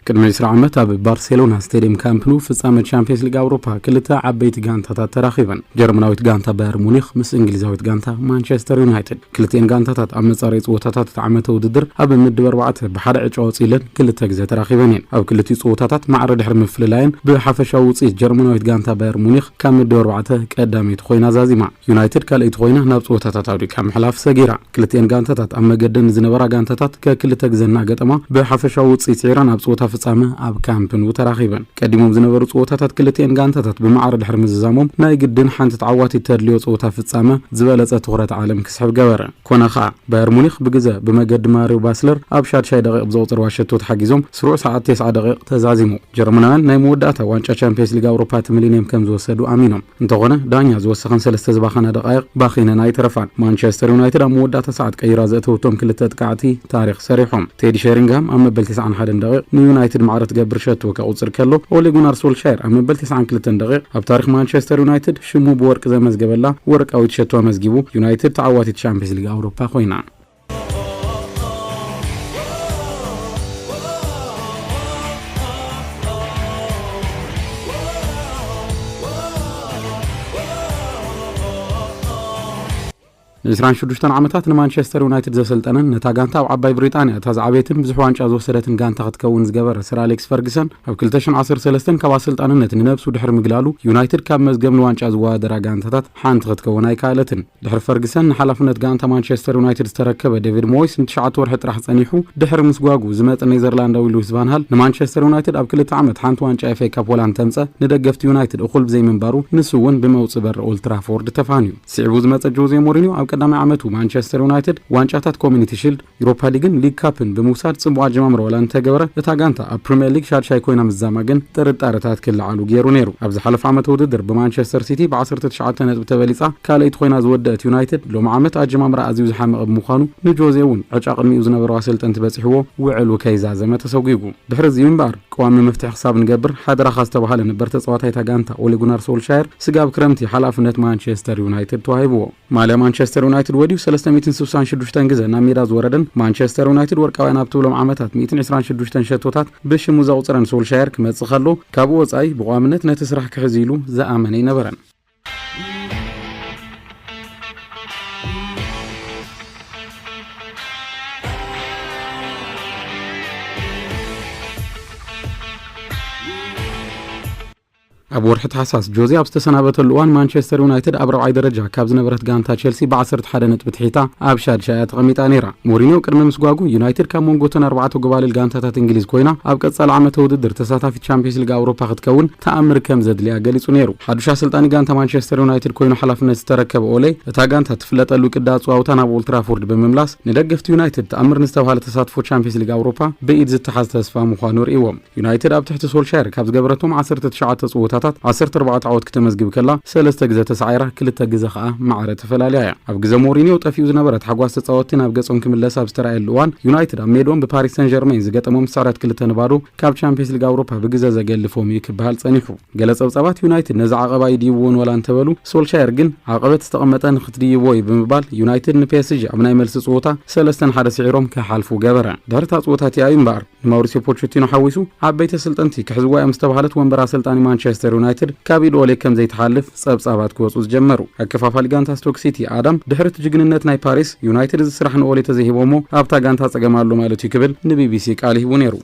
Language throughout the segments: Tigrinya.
ቅድሚ ዕስራ ዓመት ኣብ ባርሴሎና ስቴዲየም ካምፕ ኑ ፍጻመ ቻምፒየንስ ሊግ ኣውሮፓ ክልተ ዓበይቲ ጋንታታት ተራኺበን። ጀርመናዊት ጋንታ ባየር ሙኒኽ ምስ እንግሊዛዊት ጋንታ ማንቸስተር ዩናይትድ። ክልቲኤን ጋንታታት ኣብ መጻረዪ ጸወታታት እቲ ዓመተ ውድድር ኣብ ምድብ ኣርባዕተ ብሓደ ዕጫ ወጺለን ክልተ ግዜ ተራኺበን እየን። ኣብ ክልቲኡ ጸወታታት ማዕረ ድሕሪ ምፍልላየን ብሓፈሻዊ ውጽኢት ጀርመናዊት ጋንታ ባየር ሙኒኽ ካብ ምድብ ኣርባዕተ ቀዳመይቲ ኮይና ዛዚማ። ዩናይትድ ካልኣይቲ ኮይና ናብ ጸወታታት ኣውዲካ ምሕላፍ ሰጊራ። ክልቲኤን ጋንታታት ኣብ መገደን ዝነበራ ጋንታታት ከክልተ ግዜ እናገጠማ ብሓፈሻዊ ውጽኢት ስዒረን ኣብ ጸወታ ፍጻመ ኣብ ካምፕ ኑ ተራኺበን። ቀዲሞም ዝነበሩ ጸወታታት ክልቲኤን ጋንታታት ብማዕረ ድሕሪ ምዝዛሞም ናይ ግድን ሓንቲ ተዓዋቲት ተድልዮ ጸወታ ፍጻመ ዝበለጸ ትኹረት ዓለም ክስሕብ ገበረ። ኮነ ኸኣ ባየር ሙኒኽ ብግዘ ብመገዲ ማሪዮ ባስለር ኣብ ሻድሻይ ደቂቕ ብዘቑጸርዋ ሸቶ ተሓጊዞም ስሩዕ ሰዓት ተስዓ ደቂቕ ተዛዚሙ። ጀርመናውያን ናይ መወዳእታ ዋንጫ ቻምፒየንስ ሊግ ኣውሮፓ እቲ ሚሊንየም ከም ዝወሰዱ ኣሚኖም። እንተኾነ ዳኛ ዝወሰኸን ሰለስተ ዝባኸና ደቃይቕ ባኺነን ኣይተረፋን። ማንቸስተር ዩናይትድ ኣብ መወዳእታ ሰዓት ቀይራ ዘእተወቶም ክልተ ጥቃዕቲ ታሪኽ ሰሪሖም። ቴዲ ሸሪንግሃም ኣብ መበል ተስዓን ሓደን ደቂቕ ንዩናይትድ ማዕረ ትገብር ሸቶ ከቑጽር ከሎ፣ ኦሌ ጉናር ሶልሻየር ኣብ መበል ተስዓን ክልተን ደቂቕ ኣብ ታሪኽ ማንቸስተር ዩናይትድ ሽሙ ብወርቂ ዘመዝገበላ ወርቃዊት ሸቶ ኣመዝጊቡ፣ ዩናይትድ ተዓዋቲት ቻምፒየንስ ሊግ ኣውሮፓ ኮይና። ንዕስራን ሽዱሽተን ዓመታት ንማንቸስተር ዩናይትድ ዘሰልጠነን ነታ ጋንታ ኣብ ዓባይ ብሪጣንያ እታ ዝዓበየትን ብዙሕ ዋንጫ ዝወሰደትን ጋንታ ክትከውን ዝገበረ ሰር ኣሌክስ ፈርግሰን፣ ኣብ ክልተ ሽሕን ዓሰርተ ሰለስተን ካብ ኣሰልጣንነት ንነብሱ ድሕሪ ምግላሉ፣ ዩናይትድ ካብ መዝገብ ንዋንጫ ዝወዳደራ ጋንታታት ሓንቲ ክትከውን ኣይከኣለትን። ድሕሪ ፈርግሰን ንሓላፍነት ጋንታ ማንቸስተር ዩናይትድ ዝተረከበ ዴቪድ ሞይስ ንትሽዓተ ወርሒ ጥራሕ ጸኒሑ ድሕሪ ምስጓጉ ዝመጸ ኔዘርላንዳዊ ሉዊስ ቫን ሃል ንማንቸስተር ዩናይትድ ኣብ ክልተ ዓመት ሓንቲ ዋንጫ ኤፍ ኤ ካፕ ዋላ እንተምጸ ንደገፍቲ ዩናይትድ እኹል ብዘይምንባሩ ንሱ እውን ብመውጽኢ በሪ ኦልትራፎርድ ተፋንዩ። ስዒቡ ዝመጸ ጆዜ ሞሪኒዮ ኣብ ቀዳማይ ዓመቱ ማንቸስተር ዩናይትድ ዋንጫታት ኮሚኒቲ ሺልድ፣ ዩሮፓ ሊግን ሊግ ካፕን ብምውሳድ ጽቡቕ ኣጀማምራ ዋላ እንተገበረ፣ እታ ጋንታ ኣብ ፕሪምየር ሊግ ሻድሻይ ኮይና ምዝዛማ ግን ጥርጣረታት ክለዓሉ ገይሩ ነይሩ። ኣብ ዝሓለፈ ዓመት ውድድር ብማንቸስተር ሲቲ ብ ዓሰርተ ትሽዓተ ነጥቢ ተበሊጻ ካልኣይቲ ኮይና ዝወደአት ዩናይትድ፣ ሎሚ ዓመት ኣጀማምራ ኣዝዩ ዝሓመቐ ብምዃኑ፣ ንጆዜ እውን ዕጫ ቅድሚኡ ዝነበሩ ኣሰልጠንቲ በጺሕዎ ውዕሉ ከይዛዘመ ተሰጒጉ። ድሕሪ እዚ እምበኣር፣ ቀዋሚ መፍትሒ ክሳብ ንገብር ሓደራኻ ዝተባህለ ነበር ተጻዋታይ እታ ጋንታ ኦሌ ጉናር ሶልሻየር ስጋብ ክረምቲ ሓላፍነት ማንቸስተር ዩናይትድ ተዋሂብዎ። ማልያ ማንቸስተር ዩናይትድ ወዲኡ ሰለስተ ሚእትን ስሳን ሽዱሽተን ግዘ ናብ ሜዳ ዝወረደን ማንቸስተር ዩናይትድ ወርቃውያን ኣብ ትብሎም ዓመታት ሚእትን ዕስራን ሽዱሽተን ሸቶታት ብሽሙ ዘቑጽረን ሶልሻየር ክመጽእ ከሎ፣ ካብኡ ወጻኢ ብቋምነት ነቲ ስራሕ ክሕዝ ኢሉ ዝኣመነ ኣይነበረን። ኣብ ወርሒ ታሕሳስ ጆዜ ኣብ ዝተሰናበተሉ እዋን ማንቸስተር ዩናይትድ ኣብ ራብዓይ ደረጃ ካብ ዝነበረት ጋንታ ቸልሲ ብ ዓሰርተ ሓደ ነጥቢ ትሒታ ኣብ ሻድሻይ እያ ተቐሚጣ ነይራ። ሞሪኒዮ ቅድሚ ምስጓጉ ዩናይትድ ካብ መንጎ እተን ኣርባዕተ ጎባልል ጋንታታት እንግሊዝ ኮይና ኣብ ቀጻሊ ዓመተ ውድድር ተሳታፊት ቻምፒየንስ ሊግ ኣውሮፓ ክትከውን ተኣምር ከም ዘድልያ ገሊጹ ነይሩ። ሓዱሽ ኣሰልጣኒ ጋንታ ማንቸስተር ዩናይትድ ኮይኑ ሓላፍነት ዝተረከበ ኦሌ እታ ጋንታ ትፍለጠሉ ቅዲ ኣጸዋውታ ናብ ኦልትራፎርድ ብምምላስ ንደገፍቲ ዩናይትድ ተኣምር ንዝተባህለ ተሳትፎ ቻምፒየንስ ሊግ ኣውሮፓ ብኢድ ዝተሓዝ ተስፋ ምዃኑ ርእይዎም። ዩናይትድ ኣብ ትሕቲ ሶልሻየር ካብ ዝገበረቶም ዓሰርተ ትሽዓተ ጽወታታት ዓሰርተ ኣርባዕተ ዓወት ክተመዝግብ ከላ፣ ሰለስተ ግዘ ተሳዒራ፣ ክልተ ግዘ ከኣ ማዕረ ተፈላልያ እያ። ኣብ ግዘ ሞሪኒዮ ጠፊኡ ዝነበረ ታሕጓስ ተጻወትቲ ናብ ገጾም ክምለስ ኣብ ዝተራእየሉ እዋን፣ ዩናይትድ ኣብ ሜድኦም ብፓሪስ ሰን ጀርሜን ዝገጠሞም ስዕረት ክልተ ንባዶ ካብ ቻምፒየንስ ሊግ ኣውሮፓ ብግዘ ዘገልፎም እዩ ክበሃል ጸኒሑ። ገለ ጸብጻባት ዩናይትድ ነዚ ዓቐባ ይድይብዎን ዋላ እንተበሉ፣ ሶልሻየር ግን ዓቐበት ዝተቐመጠ ንኽትድይቦ እዩ ብምባል፣ ዩናይትድ ንፒ ኤስ ጂ ኣብ ናይ መልሲ ጽወታ ሰለስተ ንሓደ ስዒሮም ክሓልፉ ገበረ። ድሕሪ እታ ጽወታ እቲኣ እዩ እምበኣር፣ ንማውሪሲዮ ፖቸቲኖ ሓዊሱ ዓበይቲ ኣሰልጠንቲ ክሕዝዋ እዮም ዝተባህለት ወንበር ኣሰልጣኒ ማንቸስተር ዩናይትድ ካብ ኢድ ኦሌ ከም ዘይትሓልፍ ጸብጻባት ክወጹ ዝጀመሩ። ኣከፋፋሊ ጋንታ ስቶክ ሲቲ ኣዳም፣ ድሕሪ እቲ ጅግንነት ናይ ፓሪስ፣ ዩናይትድ እዚ ስራሕ ንኦሌ ተዘይሂቦሞ ኣብታ ጋንታ ጸገም ኣሎ ማለት እዩ ክብል ንቢቢሲ ቃል ሂቡ ነይሩ።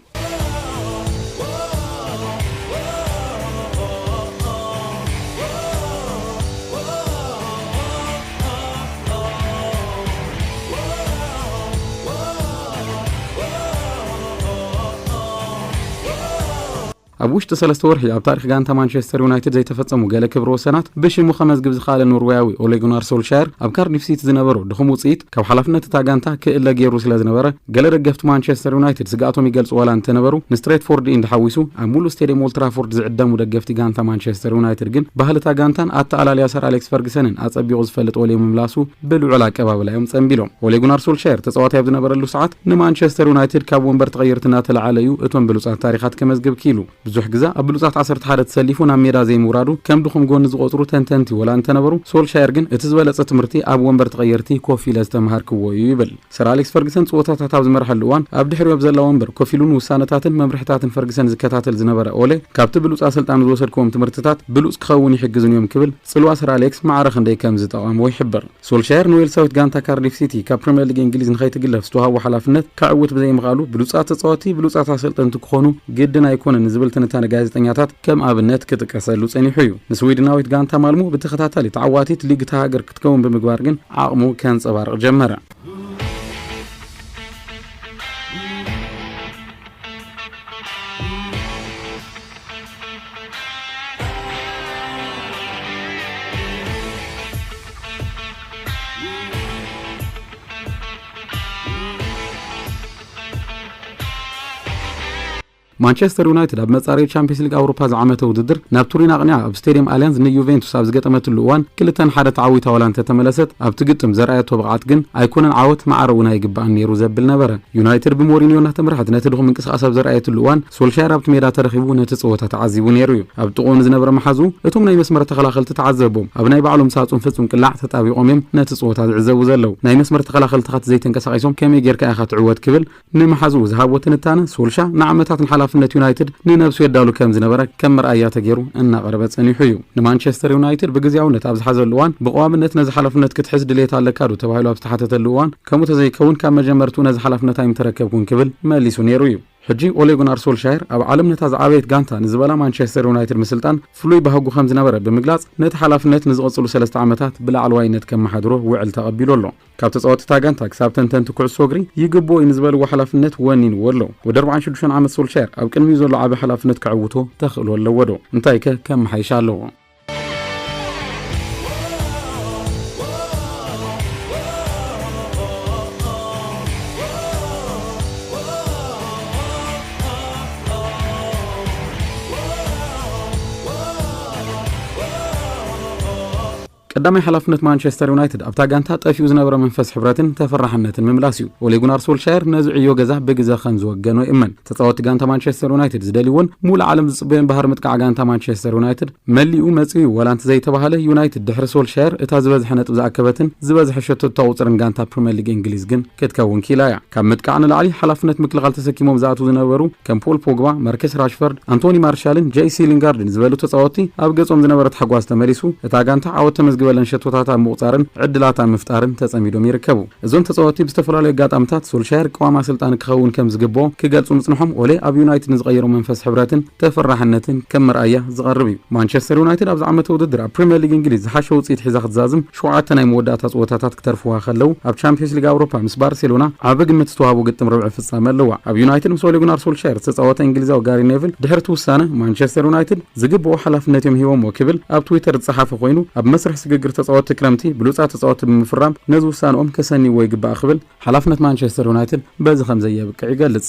ኣብ ውሽጢ ሰለስተ ወርሒ ኣብ ታሪኽ ጋንታ ማንቸስተር ዩናይትድ ዘይተፈጸሙ ገለ ክብረ ወሰናት ብሽሙ ከመዝግብ ዝኸኣለ ኖርዌያዊ ኦሌ ጉናር ሶልሻየር፣ ኣብ ካርዲፍ ሲቲ ዝነበሮ ድኹም ውጽኢት ካብ ሓላፍነት እታ ጋንታ ክእለ ገይሩ ስለ ዝነበረ፣ ገለ ደገፍቲ ማንቸስተር ዩናይትድ ስግኣቶም ይገልጹ ዋላ እንተነበሩ፣ ንስትሬትፎርድ ኢንድ ሓዊሱ ኣብ ሙሉእ ስቴድየም ኦልትራፎርድ ዝዕደሙ ደገፍቲ ጋንታ ማንቸስተር ዩናይትድ ግን፣ ባህሊ እታ ጋንታን ኣተኣላልያ ሰር ኣሌክስ ፈርግሰንን ኣጸቢቑ ዝፈልጥ ኦሌ ምምላሱ ብልዑል ኣቀባብላ እዮም ጸንቢሎም። ኦሌ ጉናር ሶልሻየር ተጻዋታይ ኣብ ዝነበረሉ ሰዓት፣ ንማንቸስተር ዩናይትድ ካብ ወንበር ተቐየርቲ እናተለዓለ እዩ እቶም ብሉጻት ታሪኻት ከመዝግብ ክኢሉ። ብዙሕ ግዜ ኣብ ብሉጻት ዓሰርተ ሓደ ተሰሊፉ ናብ ሜዳ ዘይምውራዱ ከም ድኹም ጎኒ ዝቖጽሩ ተንተንቲ ወላ እንተነበሩ፣ ሶልሻየር ግን እቲ ዝበለጸ ትምህርቲ ኣብ ወንበር ተቐየርቲ ኮፍ ኢለ ዝተምሃርክዎ እዩ ይብል። ሰር ኣሌክስ ፈርግሰን ጸወታታት ኣብ ዝመርሐሉ እዋን ኣብ ድሕሪኡ ኣብ ዘላ ወንበር ኮፍ ኢሉ ንውሳነታትን መምርሕታትን ፈርግሰን ዝከታተል ዝነበረ ኦሌ፣ ካብቲ ብሉጽ ኣሰልጣኒ ዝወሰድክዎም ትምህርትታት ብሉጽ ክኸውን ይሕግዝን እዮም ክብል ጽልዋ ሰር ኣሌክስ ማዕረ ክንደይ ከም ዝጠቐምዎ ይሕብር። ሶልሻየር ንዌልሳዊት ጋንታ ካርዲፍ ሲቲ ካብ ፕሪምየር ሊግ እንግሊዝ ንኸይትግለፍ ዝተዋህቦ ሓላፍነት ከዕውት ብዘይምኽኣሉ፣ ብሉጻት ተጻወትቲ ብሉጻት ኣሰልጠንቲ ክኾኑ ግድን ኣይኮነን ንዝብል ትንታነ ጋዜጠኛታት ከም ኣብነት ክጥቀሰሉ ጸኒሑ እዩ። ንስዊድናዊት ጋንታ ማልሞ ብተኸታታሊ ተዓዋቲት ሊግ እታ ሃገር ክትከውን ብምግባር ግን ዓቕሙ ከንጸባርቕ ጀመረ። ማንቸስተር ዩናይትድ ኣብ መጻረዪ ቻምፒየንስ ሊግ ኣውሮፓ ዝዓመተ ውድድር ናብ ቱሪን ኣቕኒዓ ኣብ ስቴድየም ኣልያንዝ ንዩቬንቱስ ኣብ ዝገጠመትሉ እዋን ክልተ ንሓደ ተዓዊታ ዋላ እንተተመለሰት፣ ኣብቲ ግጥም ዘርኣየቶ ብቕዓት ግን ኣይኮነን ዓወት፣ ማዕረ እውን ኣይግባእን ነይሩ ዘብል ነበረ። ዩናይትድ ብሞሪኒዮ እናተመርሐት ነቲ ድኹም ምንቅስቓስ ኣብ ዘርኣየትሉ እዋን፣ ሶልሻየር ኣብቲ ሜዳ ተረኺቡ ነቲ ጸወታ ተዓዚቡ ነይሩ እዩ። ኣብ ጥቕኡ ንዝነበረ መሓዝኡ እቶም ናይ መስመር ተኸላኸልቲ ተዓዘቦም። ኣብ ናይ ባዕሎም ሳጹን ፍጹም ቅላዕ ተጣቢቖም እዮም ነቲ ጸወታ ዝዕዘቡ ዘለዉ። ናይ መስመር ተኸላኸልትኻ ተዘይተንቀሳቒሶም ከመይ ጌርካ ኢኻ ትዕወት ክብል ንመሓዝኡ ዝሃቦ ትንታነ፣ ሶልሻ ንዓመታት ንሓላፍነት ዩናይትድ ንነብሱ የዳሉ ከም ዝነበረ ከም መርኣያ ተገይሩ እናቐረበ ጸኒሑ እዩ። ንማንቸስተር ዩናይትድ ብግዝያውነት ኣብ ዝሓዘሉ እዋን፣ ብቐዋምነት ነዚ ሓላፍነት ክትሕዝ ድሌት ኣለካ ዶ ተባሂሉ ኣብ ዝተሓተተሉ እዋን፣ ከምኡ ተዘይከውን ካብ መጀመርትኡ ነዚ ሓላፍነት ኣይምተረከብኩን ክብል መሊሱ ነይሩ እዩ። ሕጂ ኦሌ ጉናር ሶልሻየር ኣብ ዓለም ነታ ዝዓበየት ጋንታ ንዝበላ ማንቸስተር ዩናይትድ ምስልጣን ፍሉይ ባህጉ ከም ዝነበረ ብምግላጽ፣ ነቲ ሓላፍነት ንዝቐጽሉ ሰለስተ ዓመታት ብላዕለዋይነት ከመሓድሮ ውዕል ተቐቢሉ ኣሎ። ካብ ተጻወትቲ እታ ጋንታ ክሳብ ተንተንቲ ኩዕሶ እግሪ ይግብኦ እዩ ንዝበልዎ ሓላፍነት ወኒንዎ ኣሎ። ወዲ ኣርባዓን ሽዱሽተን ዓመት ሶልሻየር ኣብ ቅድሚኡ ዘሎ ዓቢ ሓላፍነት ከዕውቶ ተኽእሎ ኣለዎ ዶ? እንታይከ ከመሓይሽ ኣለዎ? ቀዳማይ ሓላፍነት ማንቸስተር ዩናይትድ ኣብታ ጋንታ ጠፊኡ ዝነበረ መንፈስ ሕብረትን ተፈራሕነትን ምምላስ እዩ። ኦሌ ጉናር ሶልሻየር ነዚ ዕዮ ገዛ ብግዘ ከም ዝወገኖ ይእመን። ተጻወትቲ ጋንታ ማንቸስተር ዩናይትድ ዝደልይዎን ሙሉእ ዓለም ዝጽበዮን ባህሪ ምጥቃዕ ጋንታ ማንቸስተር ዩናይትድ መሊኡ መጺኡ እዩ። ዋላ እንተ ዘይተባህለ፣ ዩናይትድ ድሕሪ ሶልሻየር እታ ዝበዝሐ ነጥቢ ዝኣከበትን ዝበዝሐ ሸቶታት ተቑጽርን ጋንታ ፕሪምየር ሊግ እንግሊዝ ግን ክትከውን ክኢላ እያ። ካብ ምጥቃዕ ንላዕሊ ሓላፍነት ምክልኻል ተሰኪሞም ዝኣትዉ ዝነበሩ ከም ፖል ፖግባ፣ ማርከስ ራሽፈርድ፣ ኣንቶኒ ማርሻልን ጄሲ ሊንጋርድን ዝበሉ ተጻወትቲ ኣብ ገጾም ዝነበረ ታሕጓስ ተመሊሱ፣ እታ ጋንታ ዓወት ተመዝግበለን ሸቶታት ኣብ ምቑጻርን ዕድላት ኣብ ምፍጣርን ተጸሚዶም ይርከቡ። እዞም ተጻወትቲ ብዝተፈላለዩ ኣጋጣሚታት ሶልሻየር ቀዋሚ ኣሰልጣኒ ክኸውን ከም ዝግብኦ ክገልጹ ምጽንሖም ኦሌ ኣብ ዩናይትድ ንዝቐየሮ መንፈስ ሕብረትን ተፈራሕነትን ከም መርኣያ ዝቐርብ እዩ። ማንቸስተር ዩናይትድ ኣብዚ ዓመተ ውድድር ኣብ ፕሪምየር ሊግ እንግሊዝ ዝሓሸ ውጽኢት ሒዛ ክትዛዝም ሸውዓተ ናይ መወዳእታ ጸወታታት ክተርፍዋ ከለዉ፣ ኣብ ቻምፒዮንስ ሊግ ኣውሮፓ ምስ ባርሴሎና ዓቢ ግምት ዝተዋህቦ ግጥም ርብዒ ፍጻመ ኣለዋ። ኣብ ዩናይትድ ምስ ኦሌ ጉናር ሶልሻየር ዝተጻወተ እንግሊዛዊ ጋሪ ኔቭል ድሕሪ እቲ ውሳነ፣ ማንቸስተር ዩናይትድ ዝግብኦ ሓላፍነት እዮም ሂቦምዎ ክብል ኣብ ትዊተር ዝጸሓፈ ኮይኑ፣ ኣብ መስርሕ ስግግር ተጻወትቲ ክረምቲ ብሉጻት ተጻወትቲ ብምፍራም ነዚ ውሳነኦም ከሰንይዎ ይግባእ ክብል ሓላፍነት ማንቸስተር ዩናይትድ በዚ ከም ዘየብቅዕ ይገልጽ።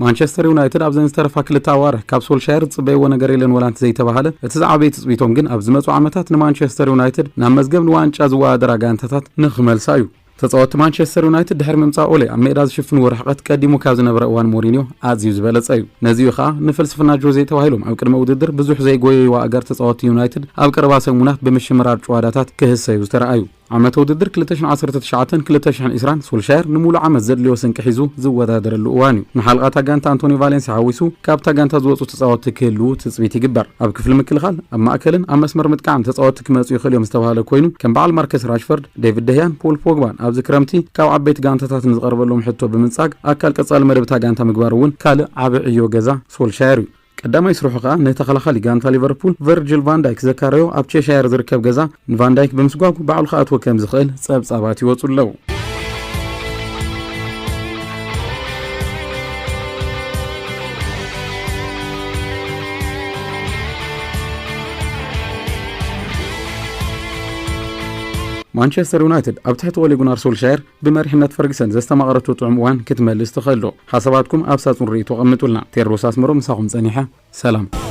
ማንቸስተር ዩናይትድ ኣብዘን ዝተረፋ ክልተ ኣዋርሕ ካብ ሶልሻየር ዝጽበይዎ ነገር የለን፣ ወላ እንተ ዘይተባህለ፣ እቲ ዝዓበየ ትጽቢቶም ግን ኣብ ዝመጹ ዓመታት ንማንቸስተር ዩናይትድ ናብ መዝገብ ንዋንጫ ዝወዳደራ ጋንታታት ንኽመልሳ እዩ። ተጻወትቲ ማንቸስተር ዩናይትድ ድሕሪ ምምጻእ ኦሌ ኣብ ሜዳ ዝሽፍንዎ ርሕቀት ቀዲሙ ካብ ዝነበረ እዋን ሞሪኒዮ ኣዝዩ ዝበለጸ እዩ። ነዚ እዩ ከኣ ንፍልስፍና ጆዜ ተባሂሎም ኣብ ቅድመ ውድድር ብዙሕ ዘይጎየይዋ ኣጋር ተጻወትቲ ዩናይትድ ኣብ ቀረባ ሰሙናት ብምሽምራር ጭዋዳታት ክህሰዩ ዝተረኣዩ። ዓመተ ውድድር ክልተ ሽሕን ዓሰርተ ትሽዓተን ክልተ ሽሕን ዕስራን ሶልሻየር ንሙሉእ ዓመት ዘድልዮ ስንቂ ሒዙ ዝወዳደረሉ እዋን እዩ። ንሓልቓ እታ ጋንታ ኣንቶኒ ቫሌንሲ ሓዊሱ ካብታ ጋንታ ዝወጹ ተጻወትቲ ክህልዉ ትጽቢት ይግበር። ኣብ ክፍሊ ምክልኻል፣ ኣብ ማእከልን ኣብ መስመር ምጥቃዕን ተጻወትቲ ክመጹ ይኽእሉ እዮም ዝተባህለ ኮይኑ፣ ከም በዓል ማርከስ ራሽፈርድ፣ ዴቪድ ደህያን ፖል ፖግባን ኣብዚ ክረምቲ ካብ ዓበይቲ ጋንታታት ንዝቐርበሎም ሕቶ ብምንጻግ ኣካል ቀጻሊ መደብ እታ ጋንታ ምግባር እውን ካልእ ዓቢ ዕዮ ገዛ ሶልሻየር እዩ። ቀዳማይ ስርሑ ከኣ ንተኸላኻሊ ጋንታ ሊቨርፑል ቨርጅል ቫን ዳይክ ዘካረዮ ኣብ ቼሻየር ዝርከብ ገዛ ንቫን ዳይክ ብምስጓጉ ባዕሉ ክኣትዎ ከም ዝኽእል ጸብጻባት ይወጹ ኣለዉ። ማንቸስተር ዩናይትድ ኣብ ትሕቲ ኦሌ ጉናር ሶልሻየር ብመሪሕነት ፈርግሰን ዘስተማቐረቶ ጥዑም እዋን ክትመልስ ትኽእል ዶ? ሓሳባትኩም ኣብ ሳጹን ርእይቶ ኣቐምጡልና። ቴድሮስ ኣስመሮም ምሳኹም ጸኒሐ። ሰላም።